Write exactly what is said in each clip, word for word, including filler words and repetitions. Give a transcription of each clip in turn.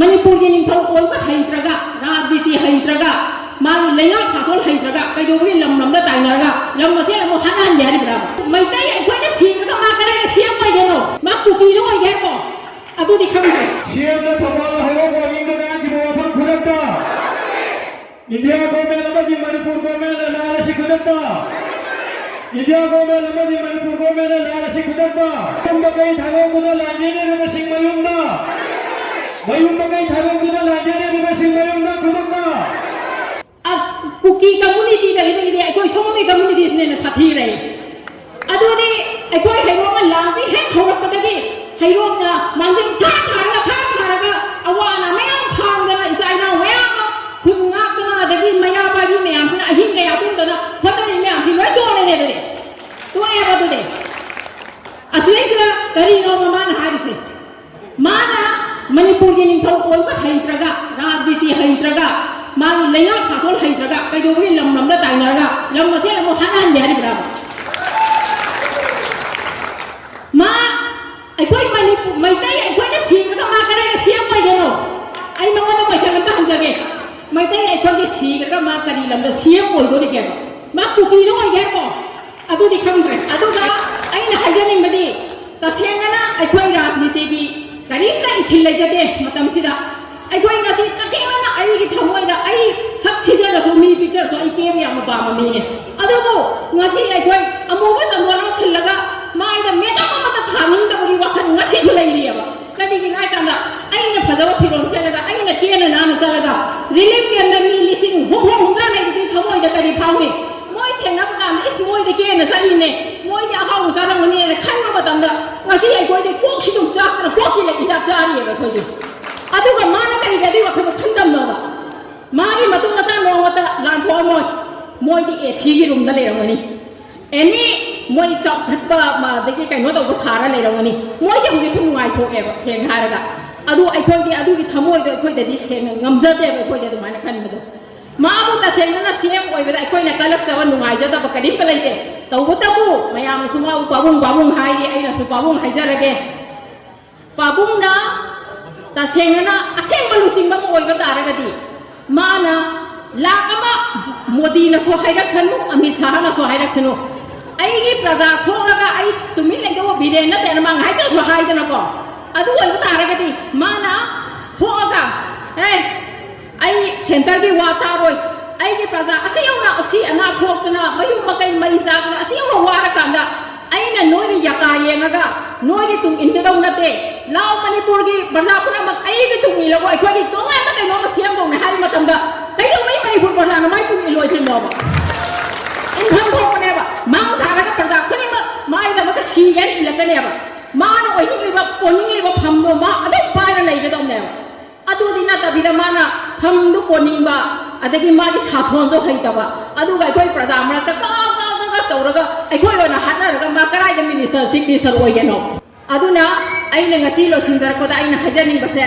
ꯃꯅꯤꯄꯨꯔꯒꯤ ꯅꯤꯡꯊꯧ ꯑꯣꯏꯕ ꯍꯩꯇ꯭ꯔꯒ, ꯔꯥꯖꯅꯤꯇꯤ ꯍꯩꯇ꯭ꯔꯒ, ꯃꯥꯒꯤ ꯂꯩꯉꯥꯛ ꯁꯥꯁꯣꯟ ꯍꯩꯇ꯭ꯔꯒ ꯀꯩꯗꯧꯕꯒꯤ ꯂꯝ ꯂꯝꯗ ꯇꯥꯏꯅꯔꯒ ꯂꯝ ꯃꯁꯦꯟ ꯑꯃꯨꯛ ꯍꯥꯠꯅꯍꯟꯒꯦ ꯍꯥꯏꯔꯤꯕ꯭ꯔꯥ? ꯃꯩꯇꯩ ꯑꯩꯈꯣꯏꯅ ꯁꯤꯔꯒ ꯃꯥ ꯀꯗꯥꯏꯗ ꯁꯤ ꯑꯦꯝ ꯑꯣꯏꯗꯣꯏꯅꯣ? ꯃꯥ ꯀꯨꯀꯤꯗ ꯑꯣꯏꯒꯦ ꯍꯥꯏꯔꯣ? ꯑꯗꯨꯗꯤ ꯈꯪꯗ꯭ꯔꯦ꯫ ꯁꯤ ꯑꯦꯝꯅ ꯊꯧꯕꯥꯜ ꯍꯩꯔꯣꯛ ꯋꯥꯡꯖꯤꯡꯗ ꯉꯥꯡꯈꯤꯕ ꯋꯥꯐꯝ ꯈꯨꯗꯛꯇ ꯏꯟꯗꯤꯌꯥ ꯒꯣꯔꯃꯦꯟ ꯑꯃꯗꯤ ꯃꯅꯤꯄꯨꯔ ꯒꯣꯔꯃꯦꯟꯅ ꯂꯥꯜ ꯑꯁꯤ ꯈꯨꯗꯛꯇ, ꯏꯟꯗꯤꯌꯥ ꯒꯣꯔꯃꯦꯟ ꯑꯃꯗꯤ ꯃꯅꯤꯄꯨꯔ ꯒꯣꯔꯃꯦꯟꯅ ꯂꯥꯜ ꯑꯁꯤ ꯈꯨꯗꯛꯇ, ꯃꯌꯨꯝ ꯃꯀꯩ ꯊꯥꯗꯣꯛꯇꯨꯅ ꯂꯥꯟꯖꯦꯟꯅꯔꯤꯕꯁꯤꯡ ꯃꯌꯨꯝꯗ, ꯃꯌꯨꯝ ꯃꯀꯩ ꯊꯥꯗꯣꯛꯇꯨꯅ ꯂꯥꯟꯖꯦꯟꯅꯔꯤꯕꯁꯤꯡ ꯃꯌꯨꯝꯗ ꯈꯨꯗꯛꯇ꯫ ꯑ, ꯀꯨꯀꯤ ꯀꯝꯃꯨꯅꯤꯇꯤꯗꯒꯤꯗꯤ ꯑꯩꯈꯣꯏ ꯁꯣꯝꯒꯤ ꯀꯝꯃꯨꯅꯤꯇꯤꯁꯤꯅ ꯍꯦꯟꯅ ꯁꯥꯊꯤꯔꯦ꯫ ꯑꯗꯨꯗꯤ ꯑꯩꯈꯣꯏ ꯍꯩꯔꯣꯛꯅ ꯂꯥꯟꯁꯤ ꯍꯦꯛ ꯍꯧꯔꯛꯄꯗꯒꯤ ꯍꯩꯔꯣꯛꯅ ꯃꯥꯡꯖꯤꯜ ꯊꯥ ꯊꯥꯔꯒ, ꯊꯥ ꯊꯥꯔꯒ ꯑꯋꯥ ꯑꯅꯥ ꯃꯌꯥꯝ ꯈꯥꯡꯗꯅ, ꯏꯆꯥ ꯏꯅꯥꯎ ꯃꯌꯥꯝ ꯑꯃ ꯈꯨꯟ ꯉꯥꯛꯇꯅ, ꯑꯗꯒꯤ ꯃꯩꯔꯥ ꯄꯥꯏꯕꯤ ꯃꯌꯥꯝꯁꯤꯅ ꯑꯍꯤꯡ ꯀꯌꯥ ꯇꯨꯝꯗꯅ ꯍꯣꯠꯅꯔꯤ ꯃꯌꯥꯝꯁꯤ ꯂꯣꯏ ꯇꯣꯛꯑꯦ ꯑꯗꯨꯗꯤ꯫ ꯇꯣꯛꯑꯦꯕ ꯑꯗꯨꯗꯤ꯫ ꯑꯁꯤꯗꯩꯁꯤꯗ ꯀꯔꯤꯅꯣꯕ ꯃꯥꯅ ꯍꯥꯏꯔꯤꯁꯦ? ꯃꯥꯅ ꯃꯅꯤꯄꯨꯔꯒꯤ ꯅꯤꯡꯊꯧ ꯑꯣꯏꯕ ꯍꯩꯇ꯭ꯔꯒ, ꯔꯥꯖꯅꯤꯇꯤ ꯍꯩꯇ꯭ꯔꯒ, ꯃꯥꯒꯤ ꯂꯩꯉꯥꯛ ꯁꯥꯁꯣꯟ ꯍꯩꯇ꯭ꯔꯒ ꯀꯩꯗꯧꯕꯒꯤ ꯂꯝ ꯂꯝꯗ ꯇꯥꯏꯅꯔꯒ ꯂꯝ ꯃꯁꯦꯟ ꯑꯃꯨꯛ ꯍꯥꯠꯅꯍꯟꯒꯦ ꯍꯥꯏꯔꯤꯕ꯭ꯔꯥ? ꯃꯥ ꯑꯩꯈꯣꯏ ꯃꯅꯤꯄꯨꯔ, ꯃꯩꯇꯩ ꯑꯩꯈꯣꯏꯅ ꯁꯤꯔꯒ ꯃꯥ ꯀꯗꯥꯏꯗ ꯁꯤ ꯑꯦꯝ ꯑꯣꯏꯗꯣꯏꯅꯣ? ꯑꯩ ꯃꯉꯣꯟꯗ ꯀꯣꯏꯁꯟ ꯑꯝꯇ ꯍꯪꯖꯒꯦ꯫ ꯃꯩꯇꯩ ꯑꯩꯈꯣꯏꯒꯤ ꯁꯤꯔꯒ ꯃꯥ ꯀꯔꯤ ꯂꯝꯗ ꯁꯤ ꯑꯦꯝ ꯑꯣꯏꯗꯣꯔꯤꯒꯦꯕ? ꯃꯥ ꯀꯨꯀꯤꯗ ꯑꯣꯏꯒꯦ ꯍꯥꯏꯔꯣ? ꯑꯗꯨꯗꯤ ꯈꯪꯗ꯭ꯔꯦ꯫ ꯑꯗꯨꯒ ꯑꯩꯅ ꯍꯥꯏꯖꯅꯤꯡꯕꯗꯤ, ꯇꯁꯦꯡꯅꯅ ꯑꯩꯈꯣꯏ ꯔꯥꯖꯅꯤꯇꯤꯒꯤ ꯀꯔꯤꯝꯇ ꯏꯊꯤꯜ ꯂꯩꯖꯗꯦ ꯃꯇꯝꯁꯤꯗ꯫ ꯑꯩꯈꯣꯏ ꯉꯁꯤ ꯇꯁꯦꯡꯅ ꯑꯩꯒꯤ ꯊꯃꯣꯏꯗ, ꯑꯩ ꯁꯛ ꯊꯤꯖꯔꯁꯨ, ꯃꯤ ꯄꯤꯛꯆꯔꯁꯨ, ꯑꯩ ꯀꯦꯕ ꯌꯥꯝꯅ ꯄꯥꯝꯕ ꯃꯤꯅꯦ꯫ ꯑꯗꯨꯕꯨ ꯉꯁꯤ ꯑꯩꯈꯣꯏ ꯑꯃꯨꯕ ꯆꯟꯗꯣꯟ ꯑꯃ ꯊꯤꯜꯂꯒ ꯃꯥꯏꯗ ꯃꯦꯀꯞ ꯑꯃꯠꯇ ꯊꯥꯅꯤꯡꯗꯕꯒꯤ ꯋꯥꯈꯜ ꯉꯁꯤꯁꯨ ꯂꯩꯔꯤꯑꯕ꯫ ꯀꯔꯤꯒꯤꯅꯣ ꯍꯥꯏꯀꯥꯟꯗ, ꯑꯩꯅ ꯐꯖꯕ ꯐꯤꯔꯣꯜ ꯁꯦꯠꯂꯒ, ꯑꯩꯅ ꯀꯦꯅ ꯅꯥꯟꯅ ꯆꯠꯂꯒ, ꯔꯤꯂꯤꯐ ꯀꯦꯝꯞꯇ ꯃꯤ ꯂꯤꯁꯤꯡ ꯍꯨꯝꯐꯨ ꯍꯨꯝꯗ꯭ꯔꯥ ꯂꯩꯕꯗꯨꯒꯤ ꯊꯃꯣꯏꯗ ꯀꯔꯤ ꯐꯥꯎꯅꯤ? ꯃꯣꯏ ꯊꯦꯡꯅꯕ ꯀꯥꯟꯗ, "ꯏꯁ, ꯃꯣꯏꯗ ꯀꯦꯅ ꯆꯠꯂꯤꯅꯦ, ꯃꯣꯏꯗꯤ ꯑꯍꯥꯎꯕ ꯆꯥꯔꯝꯒꯅꯤꯅ" ꯈꯟꯕ ꯃꯇꯝꯗ, ꯉꯁꯤ ꯑꯩꯈꯣꯏꯗꯤ ꯀꯣꯛꯁꯤ ꯑꯗꯨꯝ ꯆꯥꯛꯇꯅ ꯀꯣꯛꯀꯤ ꯂꯩ ꯍꯤꯗꯥꯛ ꯆꯥꯔꯤꯑꯕ ꯑꯩꯈꯣꯏꯗꯤ꯫ ꯑꯗꯨꯒ ꯃꯥꯅ ꯀꯔꯤꯒꯤ ꯑꯗꯨꯒꯤ ꯋꯥꯈꯜꯗꯣ ꯈꯟꯗꯕꯅꯣꯕ? ꯃꯥꯒꯤ ꯃꯇꯨꯡ ꯃꯆꯥ ꯅꯣꯡꯃꯇ ꯂꯥꯟꯊꯣꯛꯑꯝꯃꯣꯏ꯫ ꯃꯣꯏꯗꯤ ꯑꯦ ꯁꯤꯒꯤ ꯔꯨꯝꯗ ꯂꯩꯔꯝꯒꯅꯤ꯫ ꯑꯦꯅꯤ ꯃꯣꯏ ꯆꯥꯎꯈꯠꯄ, ꯃ-, ꯑꯗꯒꯤ ꯀꯩꯅꯣ ꯇꯧꯕ ꯁꯥꯔ ꯂꯩꯔꯝꯒꯅꯤ꯫ ꯃꯣꯏꯗꯤ ꯍꯧꯖꯤꯛꯁꯨ ꯅꯨꯡꯉꯥꯏꯊꯣꯛꯑꯦꯕ, ꯁꯦꯡꯅ ꯍꯥꯏꯔꯒ꯫ ꯑꯗꯨ ꯑꯩꯈꯣꯏꯗꯤ ꯑꯗꯨꯒꯤ ꯊꯃꯣꯏꯗꯣ ꯑꯩꯈꯣꯏꯗꯗꯤ ꯁꯦꯡꯅ ꯉꯝꯖꯗꯦꯕ, ꯑꯩꯈꯣꯏꯗꯤ ꯑꯗꯨꯃꯥꯏꯅ ꯈꯟꯕꯗꯣ꯫ ꯃꯥꯕꯨ ꯇꯁꯦꯡꯅꯅ ꯁꯤ ꯑꯦꯝ ꯑꯣꯏꯕꯗ ꯑꯩꯈꯣꯏꯅ ꯀꯜꯂꯛꯆꯕ, ꯅꯨꯡꯉꯥꯏꯖꯗꯕ ꯀꯔꯤꯝꯇ ꯂꯩꯇꯦ꯫ ꯇꯧꯕꯇꯕꯨ ꯃꯌꯥꯝꯅꯁꯨ ꯃꯥꯕꯨ ꯄꯥꯕꯨꯡ, ꯄꯥꯕꯨꯡ ꯍꯥꯏꯔꯤ, ꯑꯩꯅꯁꯨ ꯄꯥꯕꯨꯡ ꯍꯥꯏꯖꯔꯒꯦ꯫ ꯄꯥꯕꯨꯡꯅ ꯇꯁꯦꯡꯅꯅ ꯑꯁꯦꯡꯕ ꯆꯤꯡꯕ ꯑꯃ ꯑꯣꯏꯕ ꯇꯥꯔꯒꯗꯤ, ꯃꯥꯅ ꯂꯥꯛ ꯑꯃ, ꯃꯣꯗꯤꯅꯁꯨ ꯍꯥꯏꯔꯛꯁꯅꯨ, ꯑꯃꯤꯠ ꯁꯥꯍꯅꯁꯨ ꯍꯥꯏꯔꯛꯁꯅꯨ, ꯑꯩꯒꯤ ꯄ꯭ꯔꯖꯥ ꯁꯣꯛꯂꯒ ꯑꯩ ꯇꯨꯃꯤꯟ ꯂꯩꯗꯧꯕ ꯕꯤꯔꯦꯟ ꯅꯠꯇꯦꯅ ꯃꯥ ꯉꯥꯏꯍꯥꯛꯇꯁꯨ ꯍꯥꯏꯗꯅꯀꯣ, ꯑꯗꯨ ꯑꯣꯏꯕ ꯇꯥꯔꯒꯗꯤ ꯃꯥꯅ ꯊꯣꯛꯑꯒ, ꯑꯦ, ꯑꯩ ꯁꯦꯟꯇꯔꯒꯤ ꯋꯥ ꯇꯥꯔꯣꯏ, ꯑꯩꯒꯤ ꯄ꯭ꯔꯖꯥ ꯑꯁꯤ ꯌꯧꯅ ꯑꯁꯤ ꯑꯅꯥ ꯊꯣꯛꯇꯅ, ꯃꯌꯨꯝ ꯃꯀꯩ ꯃꯩ ꯆꯥꯛꯇꯅ, ꯑꯁꯤ ꯌꯧꯅ ꯋꯥꯔꯀꯥꯟꯗ ꯑꯩꯅ ꯅꯣꯏꯒꯤ ꯌꯥꯀꯥ ꯌꯦꯡꯉꯒ ꯅꯣꯏꯒꯤ ꯇꯨꯡ ꯏꯟꯒꯗꯧ ꯅꯠꯇꯦ꯫ ꯂꯥꯎ ꯃꯅꯤꯄꯨꯔꯒꯤ ꯄ꯭ꯔꯖꯥ ꯄꯨꯝꯅꯃꯛ ꯑꯩꯒꯤ ꯇꯨꯡ ꯏꯜꯂꯒ ꯑꯩꯈꯣꯏꯒꯤ ꯇꯣꯉꯥꯟꯕ ꯀꯩꯅꯣꯝꯃ ꯁꯦꯝꯗꯧꯅꯦ ꯍꯥꯏꯕ ꯃꯇꯝꯗ ꯀꯩꯗꯧꯕꯩ ꯃꯅꯤꯄꯨꯔ ꯄ꯭ꯔꯖꯥꯅ ꯃꯥꯏ ꯇꯨꯡ ꯏꯜꯂꯣꯏꯗ꯭ꯔꯤꯅꯣꯕ? ꯏꯟꯐꯝ ꯊꯣꯛꯄꯅꯦꯕ꯫ ꯃꯥꯡ ꯊꯥꯔꯒ ꯄ꯭ꯔꯖꯥ ꯈꯨꯗꯤꯡꯃꯛ ꯃꯥꯒꯤꯗꯃꯛꯇ ꯁꯤꯒꯦꯅ ꯏꯜꯂꯛꯀꯅꯦꯕ꯫ ꯃꯥꯅ ꯑꯣꯏꯅꯤꯡꯂꯤꯕ, ꯀꯣꯟꯅꯤꯡꯂꯤꯕ ꯐꯝꯗꯣ ꯃꯥ ꯑꯗꯨꯝ ꯄꯥꯏꯔ ꯂꯩꯒꯗꯧꯅꯦꯕ꯫ ꯑꯗꯨꯗꯤ ꯅꯠꯇꯕꯤꯗ ꯃꯥꯅ ꯐꯝꯗꯨ ꯀꯣꯟꯅꯤꯡꯕ, ꯑꯗꯒꯤ ꯃꯥꯒꯤ ꯁꯥꯁꯣꯟꯁꯨ ꯍꯩꯇꯕ, ꯑꯗꯨꯒ ꯑꯩꯈꯣꯏ ꯄ꯭ꯔꯖꯥ ꯃꯔꯛꯇ ꯀ ꯀ ꯀ ꯀ ꯇꯧꯔꯒ ꯑꯩꯈꯣꯏ ꯑꯣꯏꯅ ꯍꯥꯠꯅꯔꯒ ꯃꯥ ꯀꯗꯥꯏꯗ ꯃꯤꯅꯤꯁꯇꯔ, ꯆꯤꯐ ꯃꯤꯅꯤꯁꯇꯔ ꯑꯣꯏꯒꯦꯅꯣ? ꯑꯗꯨꯅ ꯑꯩꯅ ꯉꯁꯤ ꯂꯣꯏꯁꯤꯟꯖꯔꯛꯄꯗ ꯑꯩꯅ ꯍꯥꯏꯖꯅꯤꯡꯕꯁꯦ,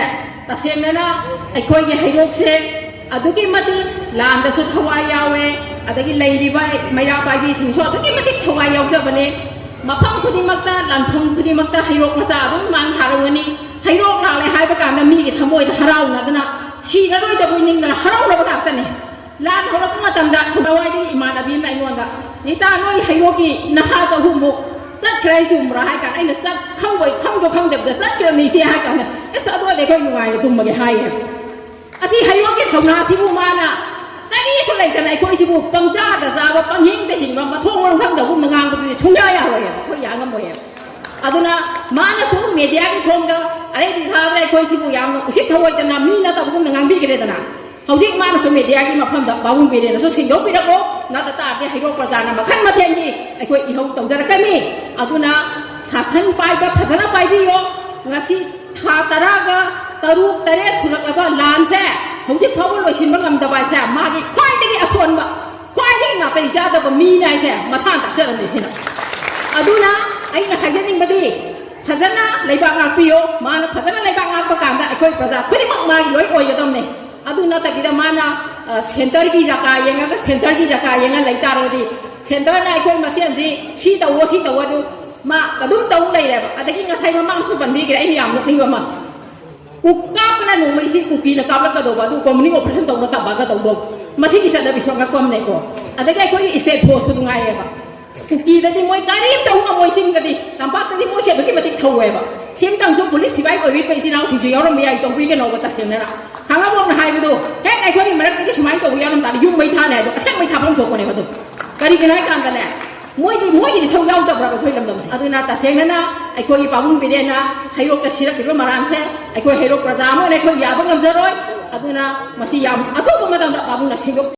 ꯇꯁꯦꯡꯅꯅ ꯑꯩꯈꯣꯏꯒꯤ ꯍꯩꯔꯣꯛꯁꯦ ꯑꯗꯨꯛꯀꯤ ꯃꯇꯤꯛ ꯂꯥꯟꯗꯁꯨ ꯊꯋꯥꯏ ꯌꯥꯎꯋꯦ, ꯑꯗꯒꯤ ꯂꯩꯔꯤꯕ ꯃꯩꯔꯥ ꯄꯥꯏꯕꯤꯁꯤꯡꯁꯨ ꯑꯗꯨꯛꯀꯤ ꯃꯇꯤꯛ ꯊꯋꯥꯏ ꯌꯥꯎꯖꯕꯅꯦ꯫ ꯃꯐꯝ ꯈꯨꯗꯤꯡꯃꯛꯇ, ꯂꯥꯟꯐꯝ ꯈꯨꯗꯤꯡꯃꯛꯇ ꯍꯩꯔꯣꯛ ꯃꯆꯥ ꯑꯗꯨꯝ ꯃꯥꯡ ꯊꯥꯔꯝꯒꯅꯤ꯫ ꯍꯩꯔꯣꯛ ꯂꯥꯜꯂꯦ ꯍꯥꯏꯕ ꯀꯥꯟꯗ ꯃꯤꯒꯤ ꯊꯃꯣꯏꯗ ꯍꯔꯥꯎꯅꯗꯅ, ꯁꯤꯔꯔꯣꯏꯗꯕꯣꯏ ꯅꯤꯡꯗꯅ ꯍꯔꯥꯎꯅꯕ ꯉꯥꯛꯇꯅꯦ꯫ ꯂꯥꯟ ꯍꯧꯔꯛꯄ ꯃꯇꯝꯗ ꯂꯋꯥꯏꯗꯒꯤ ꯏꯃꯥꯟꯅꯕꯤ ꯑꯃꯅ ꯑꯩꯉꯣꯟꯗ, "ꯅꯤꯇꯥ, ꯅꯣꯏ ꯍꯩꯔꯣꯛꯀꯤ ꯅꯍꯥ ꯆꯍꯨꯝꯃꯨꯛ ꯆꯠꯈ꯭ꯔꯦ, ꯑꯩ ꯆꯨꯝꯕ꯭ꯔꯥ?" ꯍꯥꯏ ꯀꯥꯟꯗ ꯑꯩꯅ, "ꯆꯠ-, ꯈꯪꯕꯣꯏ ꯈꯪꯗꯣ ꯈꯪꯗꯕꯗ ꯆꯠꯈ꯭ꯔꯕꯅꯤ ꯏꯆꯦ" ꯍꯥꯏ ꯀꯥꯟꯗ, "ꯑꯁ, ꯑꯗꯨ ꯑꯣꯏꯔꯗꯤ ꯑꯩꯈꯣꯏ ꯅꯨꯡꯉꯥꯏꯅ ꯇꯨꯝꯃꯒꯦ" ꯍꯥꯏꯌꯦ꯫ ꯑꯁꯤ ꯍꯩꯔꯣꯛꯀꯤ ꯊꯧꯅꯥꯁꯤꯕꯨ ꯃꯥꯅ ꯀꯔꯤꯁꯨ ꯂꯩꯇꯅ ꯑꯩꯈꯣꯏꯁꯤꯕꯨ ꯄꯪꯆꯥꯗ ꯆꯥꯕ, ꯄꯪꯍꯤꯡꯗ ꯍꯤꯡꯕ, ꯃꯊꯣꯡ ꯃꯔꯝ ꯈꯪꯗꯕꯒꯨꯝꯕ ꯉꯥꯡꯕꯗꯨꯗꯤ ꯁꯨꯡꯌꯥ ꯌꯥꯔꯣꯏꯑꯕ, ꯑꯩꯈꯣꯏ ꯌꯥ ꯉꯝꯃꯣꯏꯑꯕ꯫ ꯑꯗꯨꯅ ꯃꯥꯅꯁꯨ ꯃꯦꯗꯤꯌꯥꯒꯤ ꯊꯣꯡꯗ ꯑꯔꯩꯕꯤ ꯊꯥꯗꯅ ꯑꯩꯈꯣꯏꯁꯤꯕꯨ ꯌꯥꯝꯅ ꯎꯁꯤꯠ ꯊꯑꯣꯏꯗꯅ ꯃꯤ ꯅꯠꯇꯕꯒꯨꯝꯅ ꯉꯥꯡꯕꯤꯈ꯭ꯔꯦꯗꯅ꯫ ꯍꯧꯖꯤꯛ ꯃꯥꯅꯁꯨ ꯃꯦꯗꯤꯌꯥꯒꯤ ꯃꯐꯝꯗ ꯄꯥꯕꯨꯡ ꯕꯤꯔꯦꯟꯅꯁꯨ ꯁꯦꯡꯗꯣꯛꯄꯤꯔꯛꯑꯣ, ꯅꯠꯇ ꯇꯥꯔꯗꯤ ꯍꯩꯔꯣꯛ ꯄ꯭ꯔꯖꯥꯅ ꯃꯈꯜ ꯃꯊꯦꯜꯒꯤ ꯑꯩꯈꯣꯏ ꯏꯍꯧ ꯇꯧꯖꯔꯛꯀꯅꯤ꯫ ꯑꯗꯨꯅ ꯁꯥꯁꯟ ꯄꯥꯏꯕ ꯐꯖꯅ ꯄꯥꯏꯕꯤꯌꯣ꯫ ꯉꯁꯤ ꯊꯥ ꯇꯔꯥꯒ ꯇꯔꯨꯛ, ꯇꯔꯦꯠ ꯁꯨꯔꯛꯂꯕ ꯂꯥꯟꯁꯦ ꯍꯧꯖꯤꯛ ꯐꯥꯎꯕ ꯂꯣꯏꯁꯤꯟꯕ ꯉꯝꯗꯕ ꯍꯥꯏꯁꯦ ꯃꯥꯒꯤ ꯈ꯭ꯋꯥꯏꯗꯒꯤ ꯑꯁꯣꯟꯕ, ꯈ꯭ꯋꯥꯏꯗꯒꯤ ꯅꯥꯇꯩ ꯆꯥꯗꯕ ꯃꯤꯅꯦ ꯍꯥꯏꯁꯦ ꯃꯁꯥꯅ ꯇꯥꯛꯆꯔꯝꯃꯤ ꯁꯤꯅ꯫ ꯑꯗꯨꯅ ꯑꯩꯅ ꯍꯥꯏꯖꯅꯤꯡꯕꯗꯤ, ꯐꯖꯅ ꯂꯩꯕꯥꯛ ꯉꯥꯛꯄꯤꯌꯣ꯫ ꯃꯥꯅ ꯐꯖꯅ ꯂꯩꯕꯥꯛ ꯉꯥꯛꯄ ꯀꯥꯟꯗ ꯑꯩꯈꯣꯏ ꯄ꯭ꯔꯖꯥ ꯈꯨꯗꯤꯡꯃꯛ ꯃꯥꯒꯤ ꯂꯣꯏ ꯑꯣꯏꯒꯗꯕꯅꯦ꯫ ꯑꯗꯨ ꯅꯠꯇꯕꯤꯗ ꯃꯥꯅ, ꯑ, ꯁꯦꯟꯇꯔꯒꯤ ꯖꯒꯥ ꯌꯦꯡꯉꯒ, ꯁꯦꯟꯇꯔꯒꯤ ꯖꯒꯥ ꯌꯦꯡꯉ ꯂꯩ ꯇꯥꯔꯒꯗꯤ, ꯁꯦꯟꯇꯔꯅ ꯑꯩꯈꯣꯏ ꯃꯁꯦꯟꯁꯤ ꯁꯤ ꯇꯧꯋꯣ, ꯁꯤ ꯇꯧꯋꯣ ꯑꯗꯨ ꯃꯥ ꯑꯗꯨꯝ ꯇꯧ ꯂꯩꯔꯦꯕ꯫ ꯑꯗꯒꯤ ꯉꯁꯥꯏ ꯃꯃꯥꯡꯁꯨ ꯄꯟꯕꯤꯈ꯭ꯔꯦ, ꯑꯩꯅ ꯌꯥꯝ ꯅꯣꯛꯅꯤꯡꯕ ꯑꯃ, ꯎꯀꯥꯞꯅ ꯅꯣꯡꯃꯩꯁꯤ ꯀꯨꯀꯤꯅ ꯀꯥꯞꯂꯛꯀꯗꯧꯕ, ꯑꯗꯨ ꯀꯣꯝꯕꯅꯤꯡ ꯑꯣꯄꯔꯦꯁꯟ ꯇꯧꯅ ꯇꯝꯕꯒꯗꯧꯗꯣ꯫ ꯃꯁꯤꯒꯤ ꯆꯠꯅꯕꯤꯁꯨ ꯑꯉꯛꯄ ꯑꯃꯅꯦꯀꯣ꯫ ꯑꯗꯒꯤ ꯑꯩꯈꯣꯏꯒꯤ ꯁ꯭ꯇꯦꯠ ꯐꯣꯔꯁꯇꯨ ꯉꯥꯏꯔꯦꯕ꯫ ꯀꯨꯀꯤꯗꯗꯤ ꯃꯣꯏ ꯀꯔꯤꯝꯇ ꯍꯧ ꯉꯝꯃꯣꯏ꯫ ꯁꯤꯡꯒꯗꯤ ꯇꯝꯄꯥꯛꯇꯗꯤ ꯃꯣꯏꯁꯦ ꯑꯗꯨꯛꯀꯤ ꯃꯇꯤꯛ ꯊꯧꯋꯦꯕ꯫ ꯁꯤꯝꯇꯪꯁꯨ ꯄꯨꯂꯤꯁ ꯁꯤꯐꯥꯏ ꯑꯣꯏꯕꯤꯕ ꯏꯆꯤꯟ ꯏꯅꯥꯎꯁꯤꯡꯁꯨ ꯌꯥꯎꯔꯝꯕ ꯌꯥꯏ, ꯇꯧꯕꯤꯒꯅꯣꯕ꯫ ꯇꯁꯦꯡꯅꯅ ꯈꯥꯡꯉꯕꯣꯛꯅ ꯍꯥꯏꯕꯗꯣ, ꯍꯦꯛ ꯑꯩꯈꯣꯏꯒꯤ ꯃꯔꯛꯇꯒꯤ ꯁꯨꯃꯥꯏꯅ ꯇꯧꯕ ꯌꯥꯎꯔꯝ ꯇꯥꯔꯗꯤ ꯌꯨꯝ ꯃꯩ ꯊꯥꯅꯤ ꯍꯥꯏꯗꯣ꯫ ꯑꯁꯦꯡꯕꯩ ꯊꯥꯐꯝ ꯊꯣꯛꯄꯅꯦꯕ ꯑꯗꯨꯝ꯫ ꯀꯔꯤꯒꯤꯅꯣ ꯍꯥꯏ ꯀꯥꯟꯗꯅꯦ, ꯃꯣꯏꯗꯤ, ꯃꯣꯏꯒꯤꯗꯤ ꯁꯔꯨꯛ ꯌꯥꯎꯗꯕ꯭ꯔꯕ ꯑꯩꯈꯣꯏ ꯂꯝꯗꯝꯁꯦ? ꯑꯗꯨꯅ ꯇꯁꯦꯡꯅꯅ ꯑꯩꯈꯣꯏꯒꯤ ꯄꯥꯕꯨꯡ ꯕꯤꯔꯦꯟꯅ ꯍꯩꯔꯣꯛꯇ ꯁꯤꯔꯛꯂꯤꯕ ꯃꯔꯥꯟꯁꯦ ꯑꯩꯈꯣꯏ ꯍꯩꯔꯣꯛ ꯄ꯭ꯔꯖꯥ ꯑꯃ ꯑꯣꯏꯅ ꯑꯩꯈꯣꯏ ꯌꯥꯕ ꯉꯝꯖꯔꯣꯏ꯫ ꯑꯗꯨꯅ ꯃꯁꯤ ꯌꯥꯝ ꯑꯊꯨꯕ ꯃꯇꯝꯗ ꯄꯥꯕꯨꯡꯅ ꯁꯦꯡꯗꯣꯛ